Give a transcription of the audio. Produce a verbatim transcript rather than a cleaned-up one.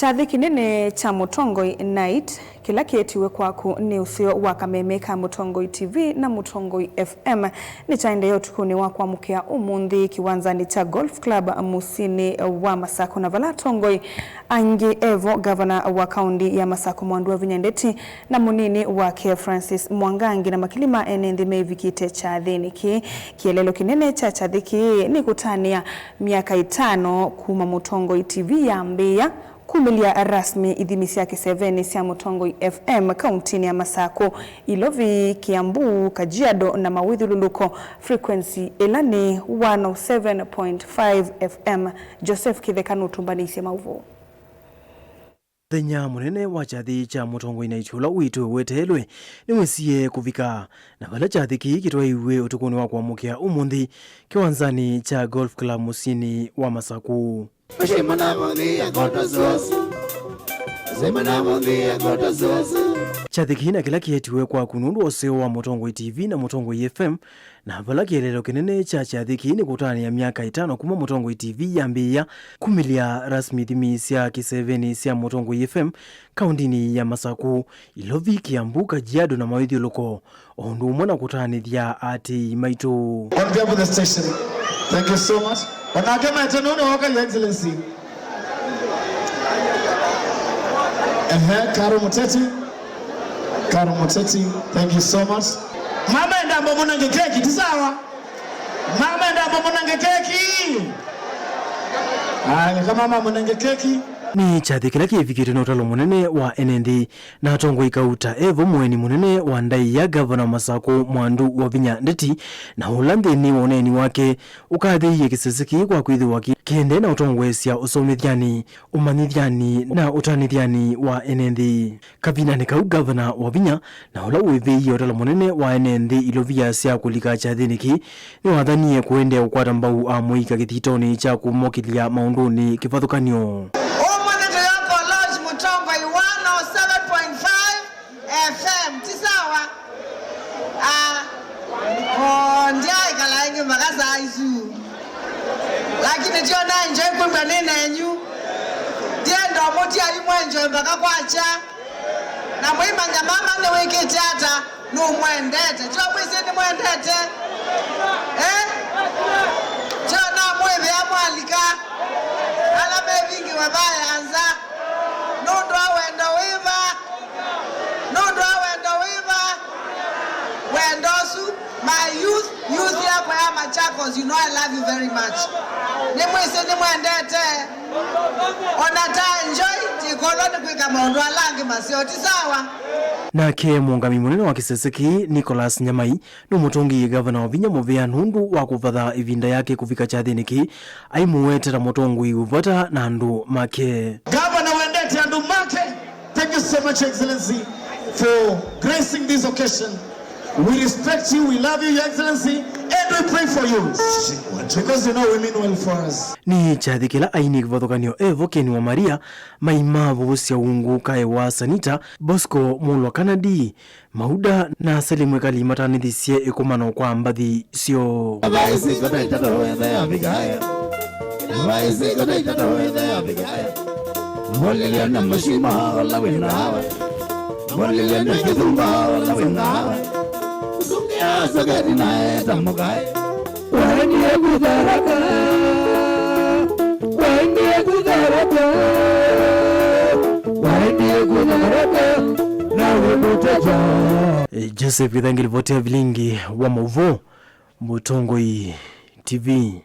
Kyathĩ kĩnene kya Mũtongoi Night, kĩla kĩetiwe kwaku nĩ ũseo wa kameme ka Mũtongoi T V na Mũtongoi F M, nĩkyaendee ũtukũnĩ wa kwamũkĩa ũmũnthĩ kĩwanzanĩ kya Golf Club mũsyĩnĩ wa Masakũ, na vala atongoi angĩ evo, ngavana wa kaũnti ya Masakũ Mwandu wa Vinya Ndeti na mũnini wake Francis Mwangangi na makili ma ene nthĩ mevikĩte kyathĩnĩ kĩĩ. Kĩeleelo kĩnene kya kyathĩ kĩĩ nĩ kũtanĩa myaka ĩtano kuma Mũtongoi T V yambĩĩa kumĩlya rasmi ithimi sya kĩsevenĩ sya Mũtongoi F M kauntinĩ ya Masakũ, Ilovi, Kiambu, Kajiado na mawĩthyũlũlũko, frequency ĩla nĩ one oh seven point five F M. Joseph Kĩtheka nũtũmbanĩisye maũvoo. Mũthenya mũnene wa kyathĩ kya Mũtongoi Night ũla wĩtwe weteelwe nĩwĩsie kũvika, na vala kyathĩ kĩĩ kĩtwaĩiw'e ũtukũnĩ wa kwamũkĩa ũmũnthĩ kĩwanzanĩ kya Golf Club mũsyĩnĩ wa Masakũ. Kyathĩ kĩĩ na kĩla kĩetiwe kwaku nũndũ wa ũseo wa Mũtongoi T V na Mũtongoi F M, na vala kĩeleelo kĩnene kya kyathĩ kĩĩ nĩ kũtanĩa myaka ĩtano kuma Mũtongoi T V yambĩĩa kumĩlya rasmi ithimi sya kĩsevenĩ sya Mũtongoi F M kauntinĩ ya Masakũ, Ilovi, Kiambu, Kajiado na mawĩthyũlũko, o ũndũ ũmwe na kũtanĩthya aatĩĩi maitũ. On behalf of the station, thank you so much. Onake maete nũndũ woka, Your Excellency. Ehe, Karo Muteti. Karo Muteti, thank you so much. Mama enda mbo munange keki, ti sawa? Mama enda mbo munange keki. Aya, kama mama munange keki. Nĩ kyathĩ kĩla kĩvikĩtwe na ũtalo mũnene wa ene nthĩ na atongoi kauta evo mũeni mũnene wa ndaĩa, Ngavana wa Masakũ Mwandu wa Vinya Ndeti, na ũla nthĩnĩ wa ũneeni wake ũkathĩie kĩsese kĩĩ kwa kwĩthĩwa kĩ-, kĩendee na ũtongoesya ũsomethyanĩ, ũmanyĩthyanĩ na ũtanĩthyanĩ wa ene nthĩ. Kavindanĩ kau, Ngavana wa Vinya na ũla ũĩvĩie ũtalo mũnene wa ene nthĩ ilovia sya kũlika kyathĩnĩ kĩĩ nĩwathanie kũendeea kũkwata mbau amũika kĩthitonĩ kya kũmokĩlya maũndũnĩ kĩvathũkany'o. Ũmũnthĩ tũyoko lodge Mũtongoi one oh seven point five F M, ti sawa? Ah, oh, ndyaĩkala ĩngĩ mpaka saa isu. Lakini tyo na enjoy kwĩw'a nĩ nenyu. Ndienda ũmũtia yu mwenjoy mpaka kwakya. Na mwĩmanya mama nĩwĩkĩte ata, nũmwendete. Tyo mwĩsĩ nĩmwendete? Eh? Tyo namwĩvĩa mwalika. Ala mevingĩwe vaya nza. Nũndũ wa wendo wĩva? Nũndũ wa wendo wĩva? Wendo ũsu, my youth, youth yakwa ya Machakos, you know I love you very much. Nĩmwĩsĩ nĩmwendete. Ona ta enjoy, tikolwa nĩ kwĩka maũndũ ala angĩ maseo, ti sawa? Nake mũũngami mũnene wa kĩsese kĩĩ, Nicholas Nyamai, nũmũtũngĩie ngavana wa vinya mũvea nũndũ wa kũvatha ĩvinda yake kũvika kyathĩnĩ kĩĩ, aimũwetera mũtongoi ũvata na andũ make. Ngavana wendete andũ make. Thank you so much, Excellency, for gracing this occasion. We respect you, we love you, Your Excellency, and we pray for you. Because you know we mean well for us. Nĩ kyathĩ kĩla aini kĩvathũkany'o evo Ken wa Maria, Maima Vũvũsya Ungu, Kae wa Sanita, Bosco Mulwa Kanadi, Mauda na Salim Ekali matanĩthisye ĩkomano kwa mbathi syoo. Vaisiko ta itatũ wethe ya Abigail. Vaisiko ta itatũ wethe ya Abigail. Volilya na mũsyĩ mwa ũla wĩ nawe. Volilya na kĩthumba ũla wĩ nawe. Sumia soketi naye ta mũkae. Waendie kutharaka. Waendie kutharaka. Waendie kutharaka. Nawe mũteja. Eh, Joseph Githangi, ripoti ya vilingi wa maũvoo, Mũtongoi T V.